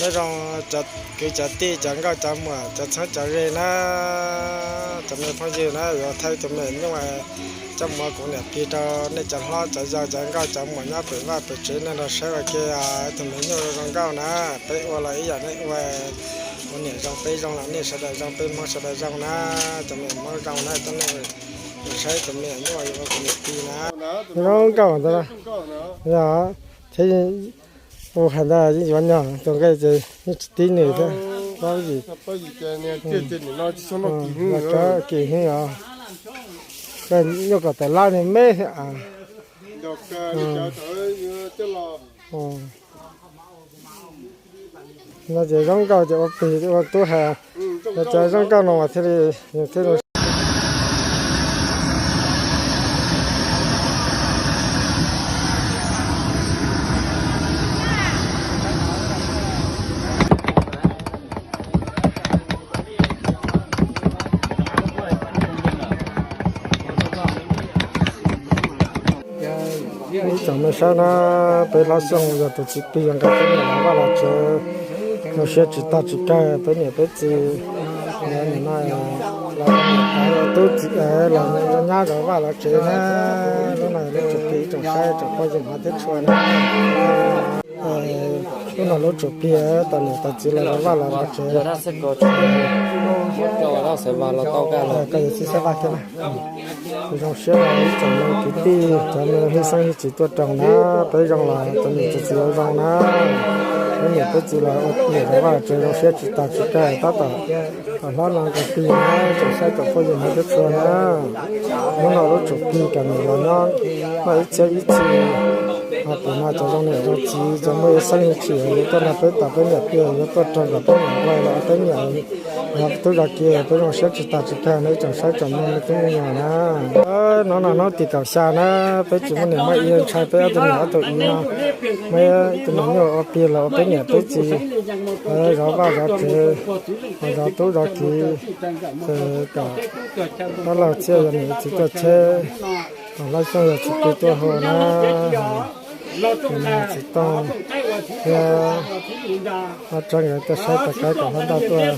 Nyob zoo cov kwv cov tij, cov nkauj cov muam, cov txheeb cov ze na, cov me phooj ywg na, yuav thaij tus me nyuam nyuj coj mus ua kuv niam tij rau nej cov hlob cov yau cov nkauj cov muam nyob pem vaj pem tsev nej los saib ua ke. Tus me nyuam zoo zoo nkauj na, peb ua los ib yam nej ua, kuv niam zoo peb zoo los nej sawv daws zoo, peb Hmoob sawv daws zoo na. Cov me Hmoob zoo na, coj nej saib tus me nyuam nyuj ua kuv niam tij na. Zoo nkauj ntag. Yog, ces ua hais ntag yeej yuav nyog tus nqaij ces yeej tsis tib nws thiab. Pab yim, kis heev os. Koj nyuaj kom tawm lab ni me. No ces zoo nkauj ces ua plig ua tub hais, cov zoo nkauj no mas thiaj li, thiaj li Ib tsoom me saib na, peb Hlob Xyooj yog tus txiv plig yog nqa peb niam los vaj los tsev, zoo siab tsis tag tsis kawg. Peb niam peb txiv, nim no los tub txiv los nyab zov vaj los tsev na. Lub no lub tsoom plig, ib tsoom saib tsoom phooj ywg hmov thiab tshua na. Lub no lub tsoom plig tos niam tos txiv los zov vaj los tsev. Koj yuav txib xav vaj thiab na. Zoo siab ib tsoom me kwv tij, cov me hwj xeeb hwj txiv tuaj roos na, peb zoo los cov niam cov txiv ua zoo na. Peb niam peb txiv los ua niam zov vaj los tsev zoo siab tsis tag tsis kawg, tab tom hlob no nqis plig na, tsoom saib tsoom phooj ywg hmov thiab tshua na. Lub no lub tsoom plig kom niam los nyob noj ib txhiab ib txhis. Ho pem no cov zoo niam zoo txiv, cov muaj ib xeeb ib txhis yuav tuaj nrog peb tos peb niam plig, yuav tuaj roos kom peb niam nquag los peb niam zov tub zov kiv, peb zoo siab tsis tag tsis kawg na ib tsoom saib tsoom mloog me tub me nyuam na. Hnub no hnub tim kaum xya na, peb tsis muaj niam muaj txiv, ntshai peb ob tug niam ob tug txiv no muaj ib tug me nyuam ua plig los ua peb niam peb txiv zov vaj zov tsev, zov tub zov kiv, ces kom pab laug txhiaj yog niam txiv tuaj tsheb, Hlob Xyooj yog txiv plig tuaj hu na, txiv tooj thiab Hlob Tsab nkawd tuaj saib tos qaib kom Hlob Ntaj tuaj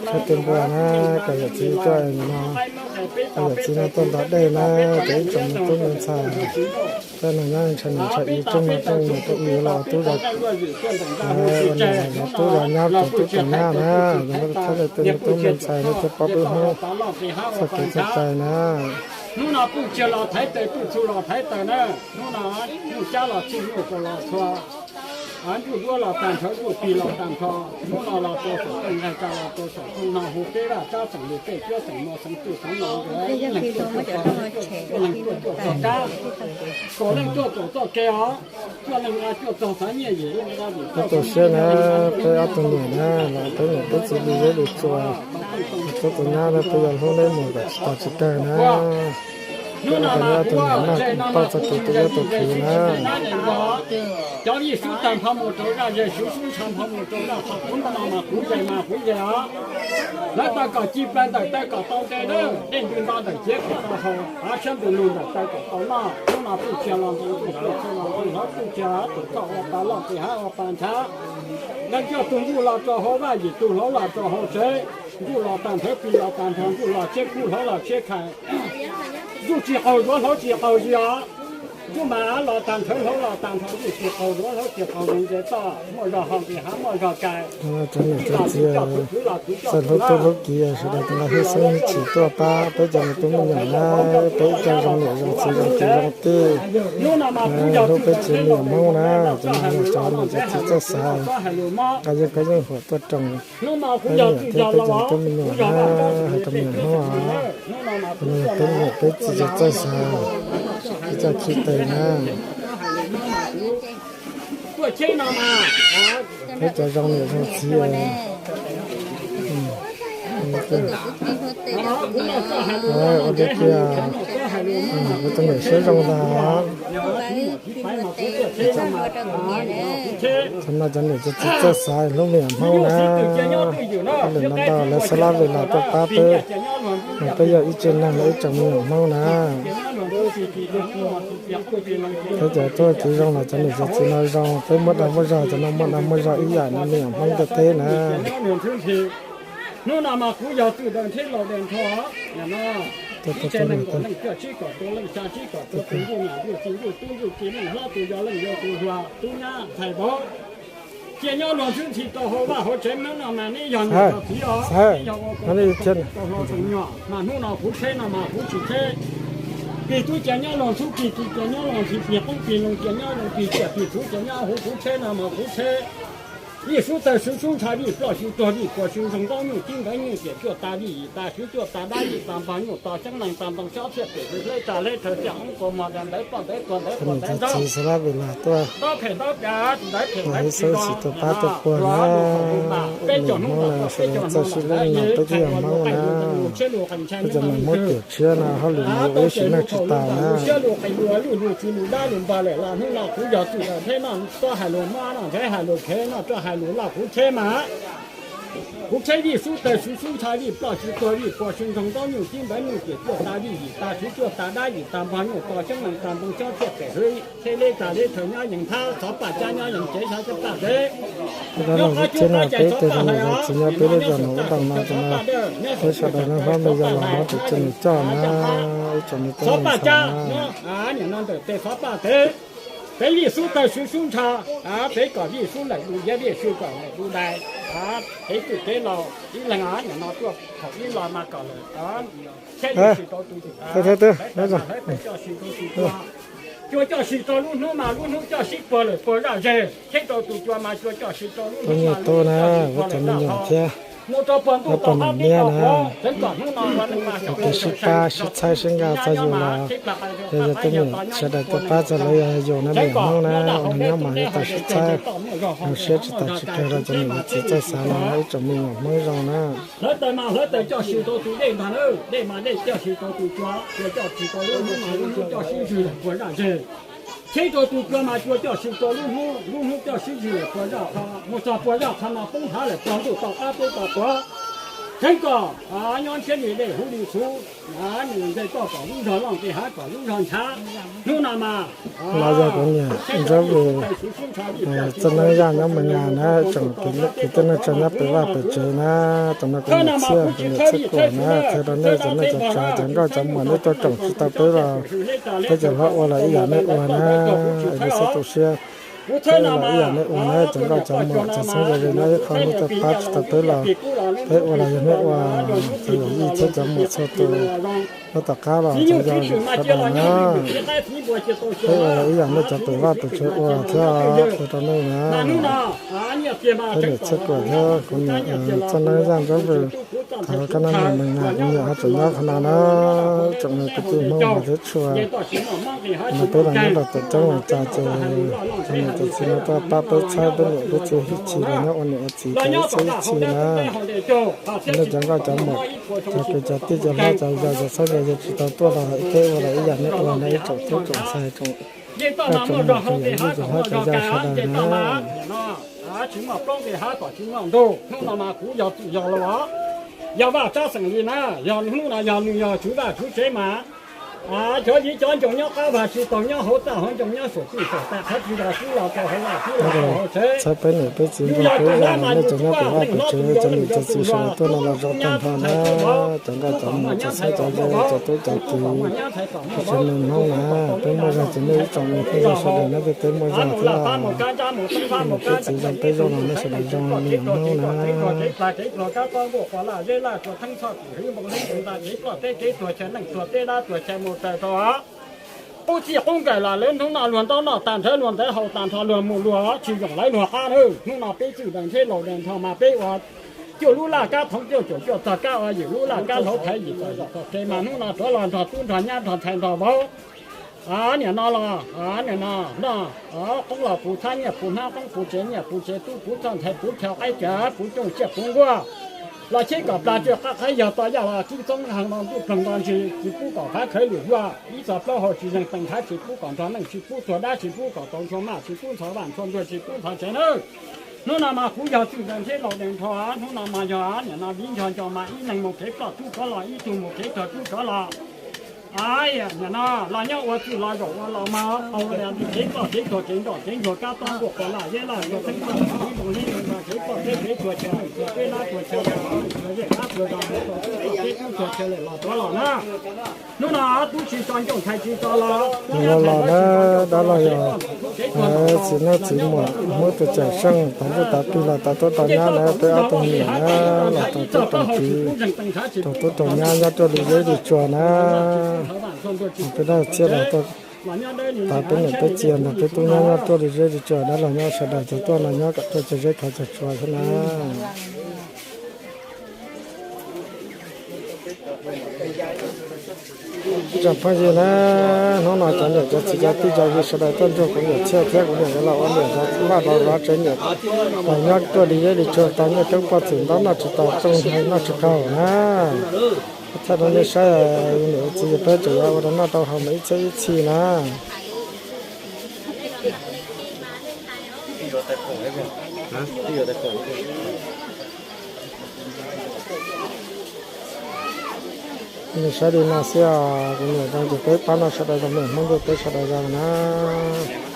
saib tus npua na, kom yawm txiv tuaj no, kom yawm txiv no tuaj ntov dej na, ces ib tsoom me tub me ntxhais, tej no nyob ntshai niam ntshai txiv, tsoom me tub me nyuam tuaj ua los tub zov, ua niam zov tub zov nyab rau tub rau nyab na, yog muaj thab nej tej me tub me ntxhais nej thiaj paub peb Hmoob txoj kev txoj cai na. Hnub no puj txiag los thaiv taws, puj txhu los thaiv taws na. Hnub no nyuj cab los txhij, nyuj kaus los txhua, nyuj duab los tag nrho, nyuj plig los tag nrho. Hnub no los rau saum rooj, nqaij tsa los rau saum rooj no, hu peb vaj tsab xeem lus, peb cuab xeem muas, xeev twj xeev laus, leej tuaj cuaj txog rab, kaum leej tuaj kaum txoj kev os. Cuaj leej cuaj txog xav nyiaj yim leej. Ob tug siab na, peb ob tug niam na, los peb niam peb txiv li zeb li tsua, tus tub tus nyab na peb yog hlub neb mus kom tsis tag tsis kawg na. Hnub no mas kuv ua txoj kev tu iab tu khwv na. Cov vij sub tag nrho mus rau zaj ze, sub sub ntsha nrho mus rau zaj qhov kuv no mas kuv ze mas kuv ze os. Lawv taw kom ci plaws ntawm taw kom tau nte na, dej ntws nto ntawm ciav kom tau haus, av siab ntws lug ntawm taw kom tau noj. Hnub no puj txiag los nqis, puj txhu los nqis, hauv puj txiag tus txoj ua pa loj, nqis hav ua pa ntshav. Leej twg tug nkuj los rau hauv vaj, yim tug hlob los rau hauv tsev. Nkuj los tag nrho, plig los tag nrho, nkuj los tshiab kub, hlob los tshiab khais. Nkuj tsis qaug zuav, hlob tsis qaug zis os. Nkuj mas av los tag nrho, hlob los tag nrho, nkuj tsis qaug zuav, hlob tsis qaug zis, nce toj muaj zog, ho nqis hav muaj zog kais. Cov niam cov txiv, txawj hlub tub hlub kiv sawv daws, tus no hwj xeeb hwj chim tuaj pab peb cov me tub me nyuam na, peb ib co zoo niam zoo txiv zoo kwv zoo tij, hlub peb tsev niam Hmoob na, cov niam cov txiv txawj xav, nqa yeej khaub yeej huam tuaj roos peb niam thiab peb cov me tub me nyuam na, hais rau me nyuam Hmoob os. Peb niam peb txiv txawj xav, ib co khib tes na. Peb cov zoo niam zoo txiv, ua li tiag, kuv tus niam siab zoo ntag. Thaum no cov niam cov txiv txawj xav hlub me nyuam Hmoob na, lwm no ntau lawv xab lab vim los tuaj pab peb, mas peb yog ib tsev neeg los ib tsoom me nyuam Hmoob na. Peb cov tuaj kev zoo los cov niam cov txiv no zoo, peb muaj dag muaj zog, cov no muaj dag muaj zog ib yam li me nyuam Hmoob ntiaj teb na. Hnub no mas kuv yog twm daws ntheb laus daws nrho, ib tse nees nkaum leej cuaj tsib kaum rau leej xya tsib kaum rau tus ntuj niam ntuj txiv ntuj tub ntuj ki leej hlob tus yau leej yau tus hluas tub nyab ntxhais vauv, cia nyob luag ntxwb ntxhi rau hauv vaj hauv tsev. Hnub no mas neb yog niam yog txiv os, neb yog ua rau hluas tseem nyuam, mas hnub no kuv tsheb no mas kuv tsis tsheb pig tub cia nyob luag ntxhub pig, pig cia nyob luag ntxhi, pig qoob pig loo cia nyob luag pig, ciaj pig txhuv cia nyob hauv kuv tsheb no mas kuv tsheb. Vij sub tawg sub sub ntsha vij ploj sub tuag vij pua sub ntsoog ntaub nyuj tib nqeeb nyuj tiam cuaj tas vij yim tas sub cuaj tas dab yim tas npog nyuj to xyoob leej tas ntoo xyob txhiaj pem hleb tsa hleb rhawv tiaj oob kua mog ntawv ploj ntawv tuag ntawv quas ntawv ntaub, ntaub phem ntaub pia ntawv phem ntawv pia xwb tsis tau pab tau puag na. Peb cov Hmoob no sawv daws txawj sib hlub no peb twb yog Hmoob na. Peb cov niag Hmoob tiam tshiab no hauj lwm no ua ib sim neej tsis tau na. Siab lus qis lus lwj lus tsis lus dab lus npog lawm los hnub no kuv yog twm daws ntheb no, txhob hais lus mob no, ntxheb hais lus khev no, txhob hais lus loj kuv tsheb mas. Kuv tsheb vij sub tawg sub sub ntsha vij ploj sub tuag vij pua sub ntsoog ntaub nyuj tib nqeeb nyuj tiam cuaj tas vij yim tas sub cuaj tas dab yim tas npog nyuj to xyoob leej tas ntoo xyob txhiaj pem hleb tsheb leb tsa leb rhawv nyob yeej thab xov paj cab nyob yeej cev xyov cab paj teb. Nyob qab cub qab cais xov paj hais os, txiv nyob peb lub zos no ub doo no rau no, peb sawv daws noj hlob me yog los hlob tus tseem coj na, ib tsoom me tub me ntxhais na. Niam no ntawm tes xov paj teb, peb vij sub tawg sub sub ntsha, peb kom vij sub lawm du iab vij sub kom lawm du dais, peb twm kev laus ib leeg niam no tuaj thaum ib los mas kom lawm. Thiab ib sim rau tus, peb coj sim rau tus cua, cua coj sim rau lub hnub mas lub hnub coj sib puag lawm puag zaj zeg, thiab rau tus cua mas cua coj sim rau lub hnub mas lub hnub coj sib puag lawm zaj qhov, mus rau puag ntuj tau qab teb tau qhuav, tseev kom hnub no ua neej mas sib pab sib txhawb sib nkag txog yus los yog yog tej niam sawv daws tuaj pab txog lawv yog yus na, me nyuam Hmoob na, ua neeg nyob mas yuav tau sib txhawb, zoo siab tsis tas tsis kawg rau cov niam cov txiv txawj xav los ib tsoom me nyuam Hmoob zoo na. Hlawv taws mas hlawv taws coj sim rau tus dej ntag na, dej mas dej coj sim rau tus cua, cua coj sim rau lub hnub mas lub hnub coj sib zwg lawm puag zaj zeg. Thiab rau tus cua mas cua coj sim rau lub hnub, lub hnub coj sib zwg lawm puag zaj qhov, mus txog puag zaj qhov no poob hav lawm puag ntuj tau qab teb tau qhuav. Tseev kom nyob ntshiab li dej huv li txhuv, nws nqe koj kom lub zog loj nqe hav kom lub zog nchav. Hnub no mas los yog kuv niam Ntsuab Vwm, txoj neeb zaj nyob Mes Nkas na, tsoom kwv tij neej tsa nyob pem vaj pem tsev na, tus no kuv niam Txhiaj, kuv niam Txhiaj Kuam na, qhia rau nej cov neej cov tsav cov nkauj cov muam nej tuaj koom tsis tau peb los peb cov hlob ua los ib yam nej ua na, es nej txhob tu siab. Peb ua los ib yam nej ua na, cov nkauj cov muam cov xeeb ze ze nyob ib qho nej tuaj pab tsis tau peb los peb ua los yog nej ua, cov yawm yij thiab cov muam txhua tus nyob tom qab los cov yau sawv daws na. Peb ua los ib yam nej cov pem vaj pem tsev ua thiab, qhia rau nej na. Peb niam Txhiaj Kuam thiab kuv niam txoj neeb zaj Ntsuab Vwm, thaum koj nyob Mes Nkas kuv niam ho tseem nyob qhov no na. Tsoom kwv tij Hmoob hmov thiab tshua, no peb los nyob rau tom roob Loos Cas ces cov niam cov txiv no tuaj pab peb txhawb peb niam peb txiv hwj chim los nyob ua niam ua txiv rau ib txhiab ib txhis na. Nej cov nkauj cov muam, cov kwv cov tij cov hlob cov yau cov xeeb ze ze tsis tau tuaj los peb ua los ib yam nej ua na, ib tsoom tub tsoom ntxhais, tsoom nkauj tsoom muam cov yawm yij cov hlob cov yau sawv daws na. Tsis muaj plaub nqe hav kom tsis muaj ntug, hnub no mas kuv yog twm yog laus, yog vaj tsab xeem li na, yog hnub no yog nws yog tswv vaj tswv tsev mas, cov viv cov ncoos nyob qab vag tsis taus nyob hauv txaj hauv ncoo nyob saum twj saum tais qhov tsis zos sib los rau hauv vaj sib los rau hauv tsev. Txhawb peb niam peb txiv nrog peb zos los nej cov nyob pem vaj pem tsev cov niam cov txiv sawv daws tuaj no los zoo tag nrho na, cov nkauj cov muam cov xeeb cov ze cov tub cov kiv, ib tsoom me Hmoob na, peb muaj zog ces nej ib tsoom me phooj ywg sawv daws nyob tej teb muaj zog thiab. Peb niam peb txiv zoo peb zoo los nej sawv daws zoo me nyuam Hmoob na. Qub txij qub nkawm los lawv hnub no luag ntaub noj tag nrho luag ntawv haus tag nrho luag mus luag tsis yoom lawv luag qab na. Hnub no peb txwj daws ntheb laus daws nrho mas peb ua cuaj lub laj kab thoov cuaj caum cuaj txog kab ua yim lub laj kab hlauv thaiv yim txog yim txog kev mas hnub no rov los nrog tub nrog nyab nrog ntxhais nrog vauv, niam no los niam no noj qoob los puv thab nyiaj puv hmab qoob puv tsev nyiaj puv tsev tub puv txoj ntxhais puv chaw qaib cav puv cooj ciaj puv nkuaj los cheb kom plag tsw qab qhaib yog to yaj los kib txoob hee nto ntuj ploog nto ntsis tsis pub kom phav khawv lwm zuaj ib txog plaub hau tsis zeeg tees nthaiv tsis pub kom nrog neej tsis pub txuag dab tsis pub kom tau ntshua maj tsis pub ntxhov vaj ntshua ntuag tsis pub ntxhov tsev na. Hnub no mas kuv yog txwj daws ntheb laus daws nrho, hnub no mas yog niam no viv nco nco mas ib leeg mus kev ploj tub rov los ib tug mus kev tuag tub rov los. Los nyob ua txwj los zaum ua los mas, tau kev txom kev tuag kev ntom kev nchuav kab tob nkuaj pos laj yeb laj yuav theeb txaj tib zoo li mas kev txom kev tuag chaw peb lab tuag chaw, zej qab tuag zog, txom kev tuag chaw lawm los tuav los na. Hnub no tub tsis tso ncauj ntshai tsis tso los, los na, dab laug yog txiv neej txiv muam Hmoob tus cawm seej tav ntuj tav plig los tav tub tav nyab na, peb ob tug niam na, los tav tub tav kiv, tav tub tav nyab nyob tuaj li zeb li tsua na. Peb dab txiaj los tuaj tav peb niam peb txiv ntawm peb tub nyab nyob tuaj li zeb li tsua na, los nyob sawv daws cov tuaj no nyob kom tuaj cov zeb thov cov tsua thiab na. Ib tsoom phooj ywg na, hnub no cov niam cov txiv cov tij cov yawg sawv daws tuaj nrog kuv niam Txhiaj thiab kuv niam nkawd los ua niam zov vaj zov zov tsev niam, los nyob tuaj li zeb li tsua tau nyiaj coob poj txwm ntaub noj tsis tau rooj noj tsis kaug na. Thaij rau nej saib, niam txiv peb tseem yuav ua rau noj rau haus mas ib txhiab ib txhij na. Nej saib li no xwb os, kuv niam zoo ces peb pab no sawv daws zoo, niam Hmoob ntuj peb sawv daws zoo na.